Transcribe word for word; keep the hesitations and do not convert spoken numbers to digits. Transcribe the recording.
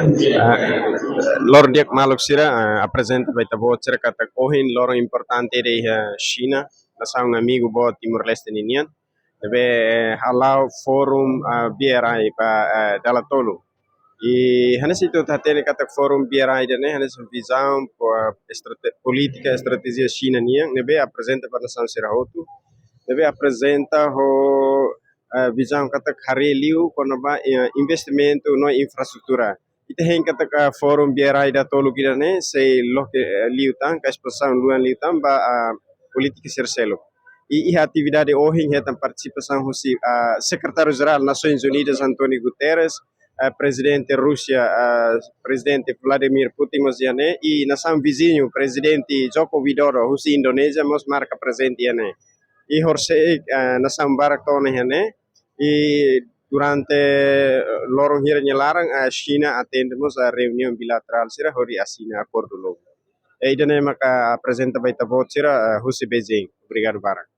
Ah, loron di'ak maluk sira, ah, aprezenta ba ita-boot sira katak ohin loron importante ida iha Xina, nasaun amigu boot Timor-Leste ninian. Ne'ebé, eh, hala'o forum, ah, B R I ba, eh, dala tolu. I hanesan ita hatene katak forum B R I ida-ne'e hanesan vizaun, po-, estrate-, polítika, estratéjia Xina nian, ne'ebé aprezenta ba nasaun sira hotu, ne'ebé aprezenta ho, eh, vizaun katak haree liu kona-ba, eh, investimentu no infraestrutura. Ita hein katak forum B R I dala tolu ida-ne'e sei loke, eh, liután, ka espansaun luan liután ba, ah, polítika sira seluk. I iha atividade ohin hetan partisipasaun husi, ah, Sekretáriu-Jerál Nasoins Unidas António Guterres, eh, Prezidente Rúsia, eh, Prezidente Vladimir Putin mós iha ne'e, i nasaun viziñu, Prezidente Joko Widodo, husi Indonézia, mós marka prezente iha ne'e. I horisehik, eh, nasaun barak to'o ona iha ne'e, i durante, eh, loron hira nia laran, eh, Xina atende mós, eh, reuniaun bilaterál sira hodi asina akordu novu. I ida-ne'e maka aprezenta ba ita-boot sira, eh, husi Beijing. Obrigadu barak.